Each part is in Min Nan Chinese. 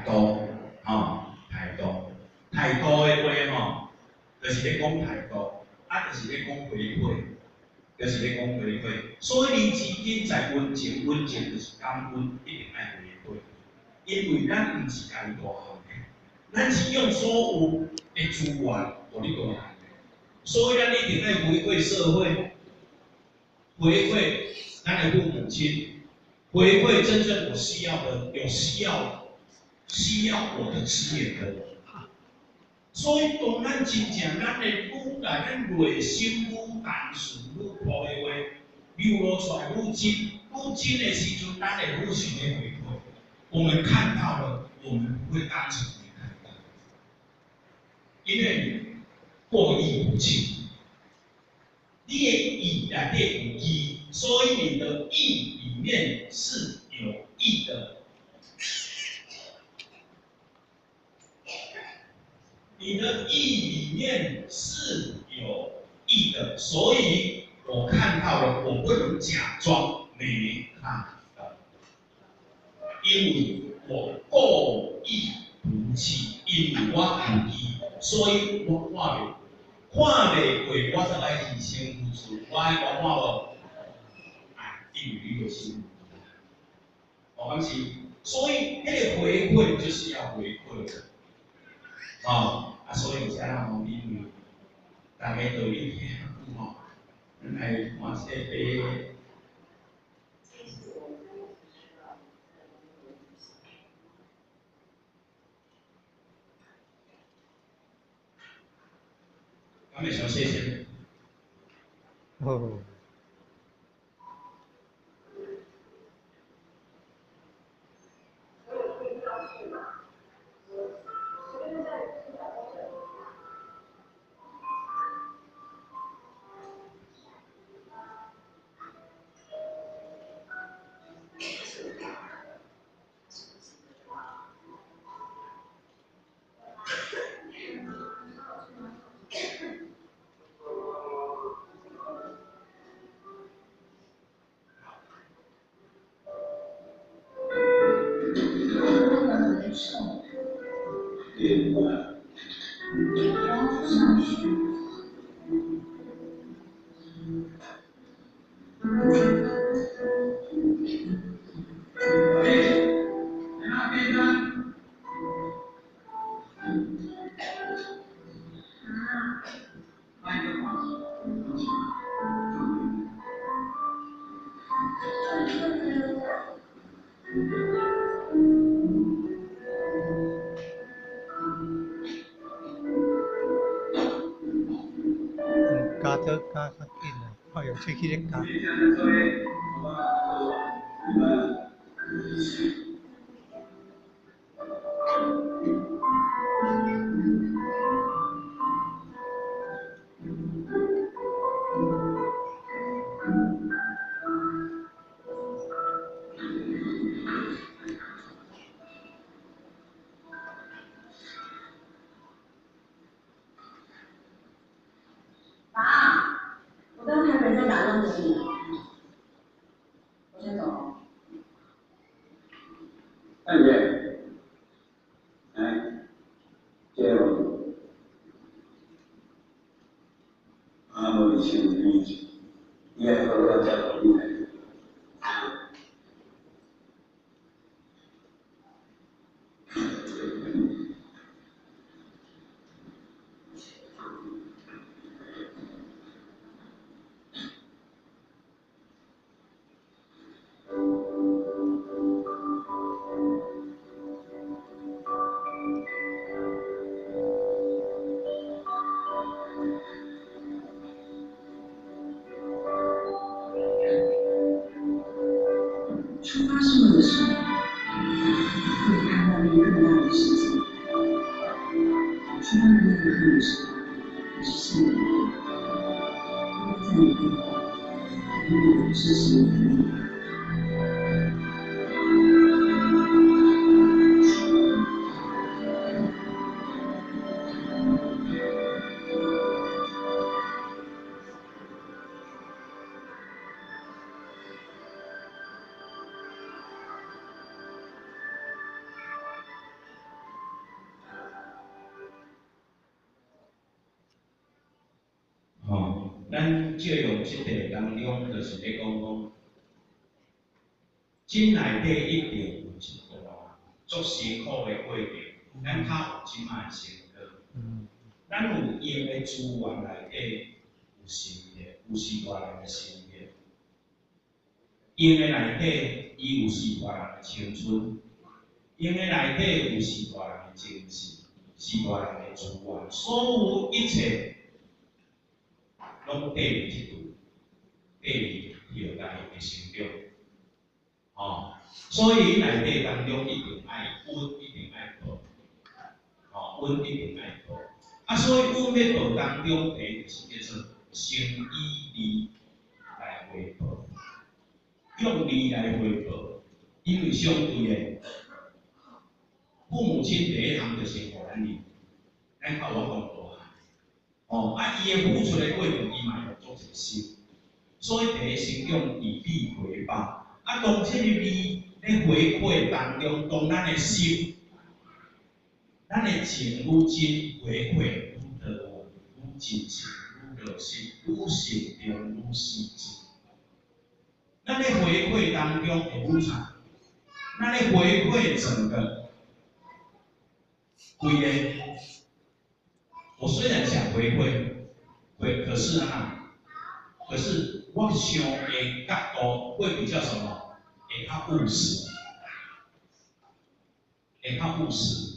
度，吼，態度，態度的話吼，就是咧講態度，啊，就是咧講回饋，就是咧講回饋。所以恁之間在溫情，溫情就是感恩，一定愛回饋，因為咱毋是家己大漢的，咱是用所有的資源，予你大漢的，所以咱一定愛回饋社會，回饋咱的父母親，回饋真正有需要的、有需要、需要我的資源的人。所以當咱真正咱的愈來咱內心愈單純、愈樸的話，流露出來愈真、愈真的時陣，咱會愈想欲回饋。我們看到了，我們不會當成沒看到，因為你過意不去。你的意內底有義，所以你的意裡面是有義的。你的意裡面是有義的，所以我看到了，我不能假裝沒看到，因為我過意不去，因為我有義，所以我看袂，看袂過，我才來犧牲付出，我愛我看無？哎，因為你有心，我講是，所以彼個回饋就是要回饋的。哦，啊，所以遮吼，因為大家道理聽久吼，咱來看這個。敢會傷細聲？哦。加做加較緊啦，我用喙齒咧咬。爸，我剛台北在打電話給你，我先走了。等下，來，這個啊，無你穿你，你愛好好照顧你太。出發是為了什麼？為了看外面更大的世界。出發的那一刻，你知道你是幸運的，因為在你背後有那個支持你的力量。咱借用這個當中，就是咧講講，真內底一定有一段足辛苦的過程，咱較有這擺的成果。咱有用的資源內底有心血，有序大人的心血。用的內底，伊有序大人的青春；用的內底有序大人的精神，序大人的資源，所有一切攏綴佇這度，綴佇著家己的成長。哦，所以內底當中一定愛溫，一定愛報，哦，溫一定愛報。啊，所以阮欲報當中，第一就是叫做先以利來回報，用利來回報，因為相對的，父母親第一項就是予咱利，咱較有法講大漢。哦，啊，伊的付出的過程，伊嘛會足一心，所以第一先用以利回報。啊，當這個利咧回饋當中，當咱的心，咱的情愈真，回饋愈多，愈真誠，愈熱心，愈誠誠，愈細緻。咱咧回饋當中會愈差，咱咧回饋整個規個。我雖然想回饋，回可是啊，可是我想的角度會比較什麼？會較務實，會較務實。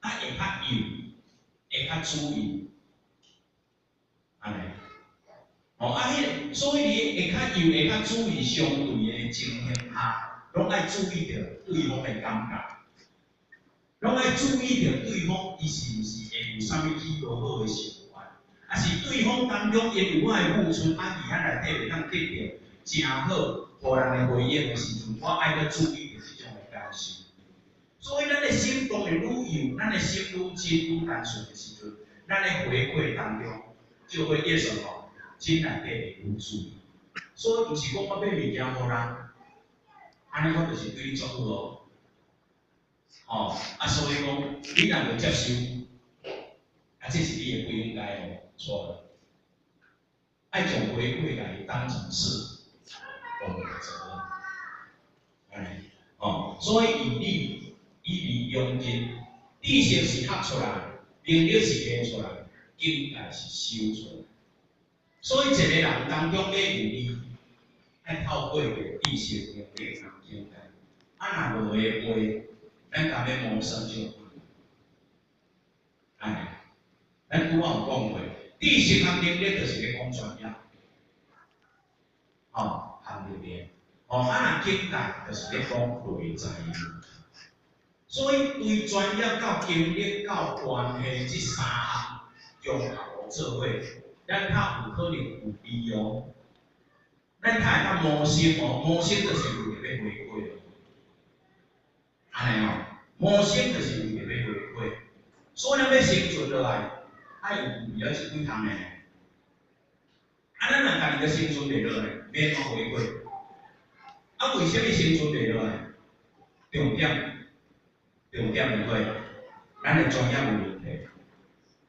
啊，會較幼，會較注意，按呢，哦，啊，彼個，所以你會較幼，會較注意相對的情形下，攏愛注意著對方的感覺，攏愛注意著對方伊是毋是會有啥物起無好的想法，啊是對方當中因為我的付出，啊，佇遐內底會當得著誠好，予人的回應的時陣，我愛閣注意著這種的感受。所以，咱的心當然愈幼，咱的心愈真愈單純的時陣，咱的回饋當中就會越什麼？真內底會愈注意。所以，毋是講我買物件予人，按呢我就是對你足好哦。哦，啊，所以講，你若袂接受，啊，這是你的不應該哦，錯了。愛將回饋來當成是我們的責任，哎，哦，所以以利。以利養仁，知識是學出來，能力是練出來，境界是修出來。所以一個人當中要有利，愛透過著知識、能力和境界。啊，若無的話，咱共欲謀生就困難。哎，咱拄仔有講過，知識和能力就是咧講專業，吼，和能力，吼，啊，若境界就是咧講內在。所以，對專業到經歷到關係這三項綜合做伙，咱較有可能有利哦。咱較會當謀生哦，謀生就是為著欲回饋哦。按呢哦，謀生就是為著欲回饋。所以咱欲生存落來，愛有具備了這幾項呢。啊，咱若家己都生存袂落來，欲按怎回饋？啊，為啥物生存袂落來？重點。重點是啥？咱的專業有問題，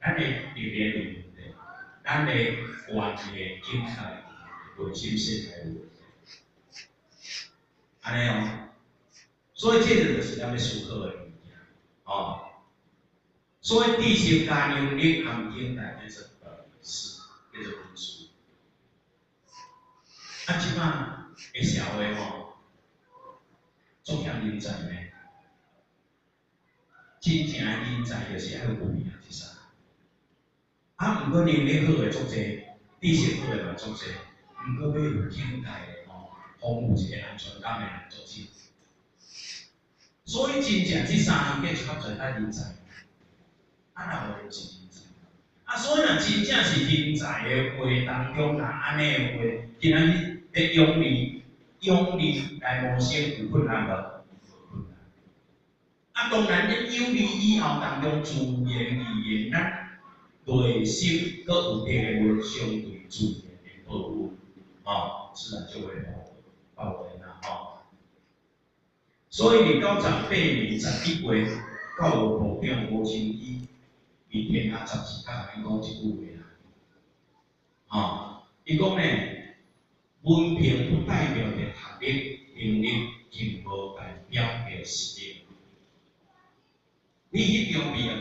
咱的能力有問題，咱的關係境界、內心世界有問題，按呢哦。所以這個就是咱欲思考的物件，哦。所以知識加能力和境界叫做本事，叫做本事。啊，這擺的社會吼，足欠人才呢。真正的人才就是愛有具備這三。啊，毋過能力好的足濟，知識好的嘛足濟，毋過欲有境界的吼，豐富一個安全感的人足少。所以真正這三項計較濟愛人才，啊，若無就是人才。啊，所以若真正是人才的話當中，若按呢的話，今仔日欲用利用利來謀生有困難無？無困難。啊，當然，咧有利以後當中，自然而然，咱內心閣有得的話，相對自然的保護，哦，自然就會報應啦，吼。所以佇98年11月，教育部長吳清基佇天下雜誌較共咱講一句話啦，吼，伊講呢，文憑不代表著學歷，能力，更無代表著實力。你彼張畢業